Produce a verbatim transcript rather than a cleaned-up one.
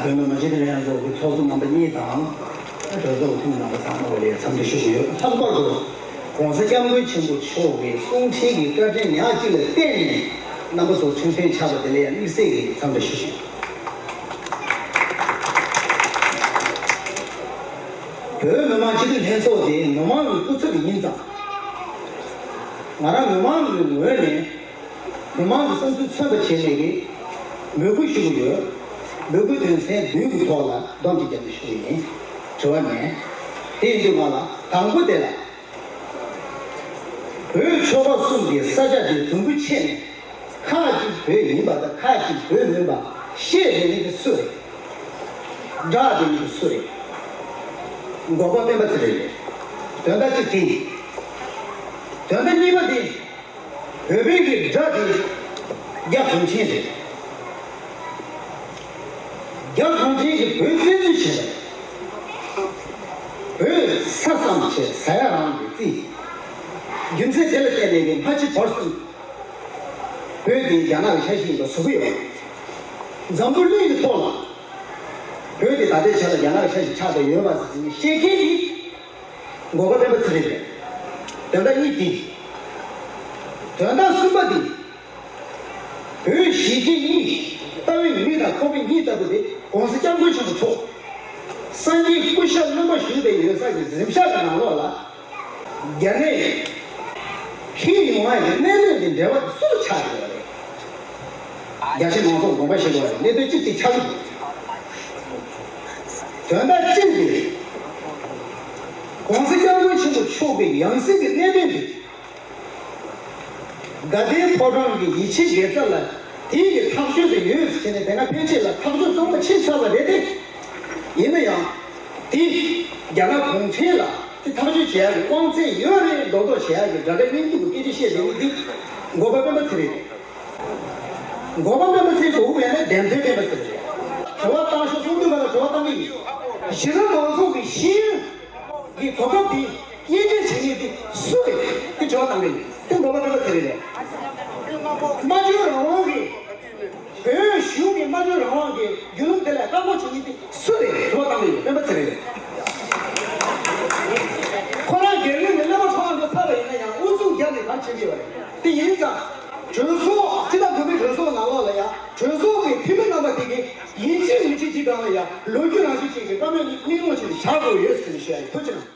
བོད་མི་མང་སྤྱི་འཐུས་ལྷན་ཚོགས་ཀྱི་ཚོགས་གཙོ་རྣམ་པ་གཉིས་དང་། གྲོས་ཚོགས་འཐུས་མི་རྣམ་པ་ཚང་མ་ལ་འཚམས་འདྲི་ཞུ་གི་ཡོད། ལྷག་པར་དུ་༸གོང་ས་༸སྐྱབས་མགོན་ཆེན་པོ་མཆོག་གི་གསུང་འཕྲིན་གྱི་བཀའ་དྲིན་ཉག་གཅིག་ལ་བརྟེན་ནས་རྣམ་པ་ཚོ་འཕྲིན་ཕྲན་ཆགས་པ་དེ་ལ་ཡང་དམིགས་བསལ་གྱི་འཚམས་འདྲི་ཞུ་ཞུ། བོད་མི་མང་སྤྱི་འཐུས་ལྷན་ཚོགས་དེ་མི་མང་གི་སྐུ་ཚབ་ཡིན་ཙང་། ང་རང་མི་མང་གི་ངོས་ནས། མི་མང་གི་བསམ་ཚུལ་མཚོན་པ་བྱས་ནས་ཀྱི་འབོད་སྐུལ་ཞུ་གི་ཡོད། འབོད་སྐུལ་དོན་ཚན་བདུན་གྱི་ཐོག་ལ་སྡོམ་གཅིག་རྒྱབ་ནས་ཞུ་གི་ཡིན། དྲི་བ་མེད། དེ་ཡིན་དུས་ང་ལ་དང་པོ་དེ་ལ། བོད་ཆོལ་ཁ་གསུམ་གྱི་ས་ཆ་འདི་དུམ་བུ་ཕྱེ་ནས་ཁག་ཅིག་བོད་ཡིན་པ་དང་ཁག་ཅིག་བོད་མིན་པ་ཤེས་བྱེད་མཁན་དེ་སུ་རེད། བསྒྲགས་བསྡད་མཁན་དེ་སུ་རེད། འགོག་པ་སྤེན་པ་ཚེ་རིང་རེད། དོན་དག་གཅིག་དེ་ཡིན། དོན་དག་གཉིས་པ་དེ། བོད་པའི་གི་དགྲ་དེ་རྒྱ་གུང་ཁྲན་རེད། རྒྱ་གུང་ཁྲན་གྱིས་བོད་བཙན་འཛུལ་བྱས་པ་རེད། བོད་ས་མཚམས་བཅད་ཟ་ཡ་རང་གི་རྩིས། རྒྱུ་མཚན་དེ་ལ་བརྟེན་ནས་གི་སྔ་ཕྱི་བར་གསུམ་བོད་དེ་རྒྱ་ནག་གི་ཆ་ཤས་ཡིན་པ་བཟོ་གི་ཡོད། འཛམ་བུ་གླིང་གི་ཐོག་ལ་བོད་དེ་ད་ལྟའི་ཆ་ལ་རྒྱ་ནག་གི་ཆ་ཤས་ཆགས་བསྡད་ཡོད་པ་ཟེར་ནས་བཤད་མཁན་གྱི། འགོག་པ་སྤེན་པ་ཚེ་རིང་རེད། དོན་དག་གཉིས་འདི། དོན་དག་གསུམ་པ་འདི། བོད་གཞིས་བྱེས་གཉིས་ལྟ་བའི་མི་དང་ཁོག་པའི་མི་ལྟ་བུ་དེ་༸གོང་ས་༸སྐྱབས་མགོན་ཆེན་པོ་མཆོག་སངས་རྒྱས་སྐུ་ཞབས་བླ་མ་བཞུགས་བསྡད་ཡོད་ས་ཀྱི་གཟིམ་ཤག་གི་ནང་ལོགས་ལ། རྒྱ་ནས་འཁྱེར་ཡོང་བ་ཡི་གནད་དོན་འདི་འབྲེལ་བ་སུ་ཆགས་ཡོད་རེད། རྒྱ་ཆེ་མང་ཚོགས་དགོངས་པ་བཞེས་དགོས་པ་རེད། གནད་དོན་གཅིག་དེ་ཆགས་ཀྱི་འདུག་དོན་དག་གཅིག་འདི། ༸གོང་ས་༸སྐྱབས་མགོན་ཆེན་པོ་མཆོག་གི་ཡང་སྲིད་ཀྱི་གནད་དོན་འདི། དགའ་ལྡན་ཕོ་བྲང་གི་ཡིད་ཆེས་དགེ་རྩ་ལ་དེའི་གི་ཐག་གཅོད་དུ་ཡོད་ཟེར་ནས་དེ་སྔ་ཕན་ཆད་ལ་ཐག་གཅོད་གཙང་མ་ཕྱིན་ཚར་བ་རེད་དེ། ཡིན་ན་ཡང་། དེ་རྒྱ་ནག་གུང་ཁྲན་ལ་དེ་ཐག་གཅོད་བྱེད་ཡག་གི་དབང་ཚད་ཡོད་རེད་མདོག་མདོག་བྱེད་ཡག་གི་དགྲ་དགའ་གཉེན་སྡུག་གི་སྐད་ཆ་བཤད་བསྡད་མཁན་འདི་འགོག་པ་སྤེན་པ་ཚེ་རིང་རེད། འགོག་པ་སྤེན་པ་ཚེ་རིང་གོ་བས་ན་བདེན་དོན་སྤེན་པ་ཚེ་རིང་རེད། དྲི་བ་བཏང་ཤོག་གསུང་དུས་མ་ལ་དྲི་བ་བཏང་གི་ཡིན། གཞིས་ར་མང་ཚོགས་ཀྱི་ཤེས་ཡོན་གྱི་གོ་སྐབས་དེ་དབྱེ་འབྱེད་བྱེད་མཁན་དེ་སུ་རེད་དེ་དྲི་བ་བཏང་གི་ཡིན། དེ་འགོག་པ་སྤེན་པ་ཚེ་རིང་རེད། སྨྲ་བརྗོད་རང་དབང་གི་བོད་གཞུང་གི་སྨྲ་བརྗོད་རང་དབང་གི་བརྒྱུད་ལམ་དེ་ལ་བཀག་འགོག་བྱེད་མཁན་དེ་སུ་རེད་དྲི་བ་བཏང་གི་ཡོད། སྤེན་པ་ཚེ་རིང་རེད། ཁོ་རང་སྒེར་ངོས་ནས་གླེན་པ་ཁྲོམ་ལ་ཚར་བ་ཡིན་ན་ཡང་ཨུ་ཚུགས་བརྒྱབ་ནས་ག་རེ་བྱེད་ཀྱི་ཡོད་རེད། དེ་ཡིན་ཙང་གྲོས་ཚོགས་སྤྱི་ཟླ་དགུ་པའི་གྲོས་ཚོགས་ནང་ལོགས་ལ་ཡང་གྲོས་ཚོགས་ཀྱི་འཐུས་མི་རྣམ་པ་དེ་གིས་ཡིན་གཅིག་མིན་གཅིག་གཅིག་སྒང་ལ་ཡང་ལོ་རྒྱུས་རང་བཞིན་ཅན་གྱི་བཀའ་མོལ་གཉིས་སྙིང་ནོར་བྱས་ནས་བཞག་དགོས་ཡོད་ཟེར་ནས་ཞུ་ཡ་ཡིན། ཐུགས་རྗེ་གནང་།